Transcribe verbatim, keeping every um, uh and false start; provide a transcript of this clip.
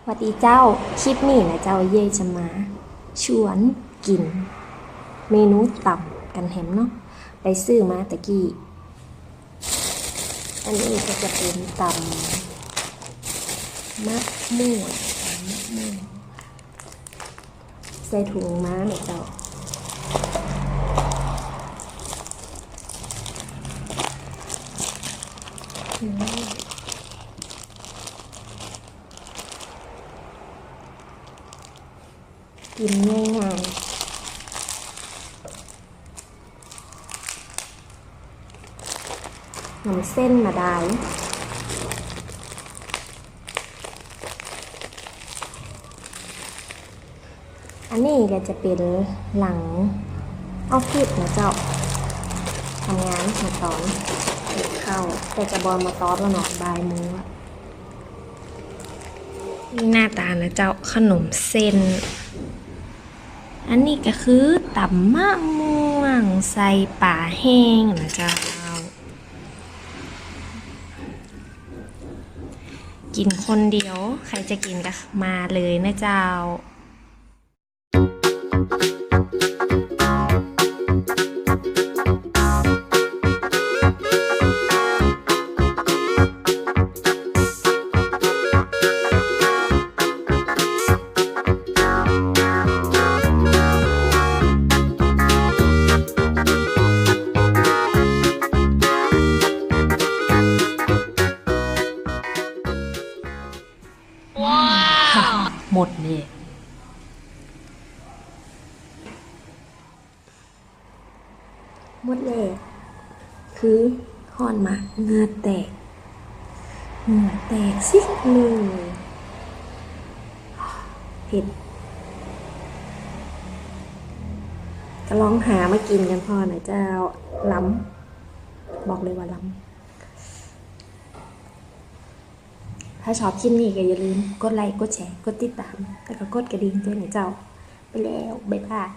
หวัดดีเจ้า คลิปนี้นะเจ้า เย้ยจะมาชวนกิ๋นเมนูต๋ำกั๋นแหมเนาะ ไปซื้อมาตะกี้ อันนี้ก็จะเป๋นต๋ำมะม่วง ต๋ำมะม่วง ใส่ถุงมานะเจ้า อืม กิ๋นง่ายๆ นำเส้นมาดาย อันนี้ก็จะเป๋นหลังออฟฟิศนะเจ้า ทำงานมาตอนเก็บข้าว แต่จะบ่มาตอนแล้วเนาะ บ่ายโมงละ นี่หน้าต๋านะเจ้า ขนมเส้น อันนี้ก็คือต๋ำมะม่วงใส่ป๋าแห้งนะเจ้า กิ๋นคนเดียว ใผจะกิ๋นก็มาเลยนะเจ้า ว้าว หมดเลย หมดเลย คือฮ้อนมาก เหงื่อแตก เหงื่อแตกซิกเลย เผ็ด ก็ลองหามากิ๋นกั๋นพ่องนะเจ้า ล้ำ บอกเลยว่าล้ำ ถ้าชอบคลิปนี้ก็อย่าลืมกดไลก์ กดแชร์ กดติดตาม แล้วก็กดกระดิ่งด้วยนะเจ้า ไปแล้ว บ๊ายบาย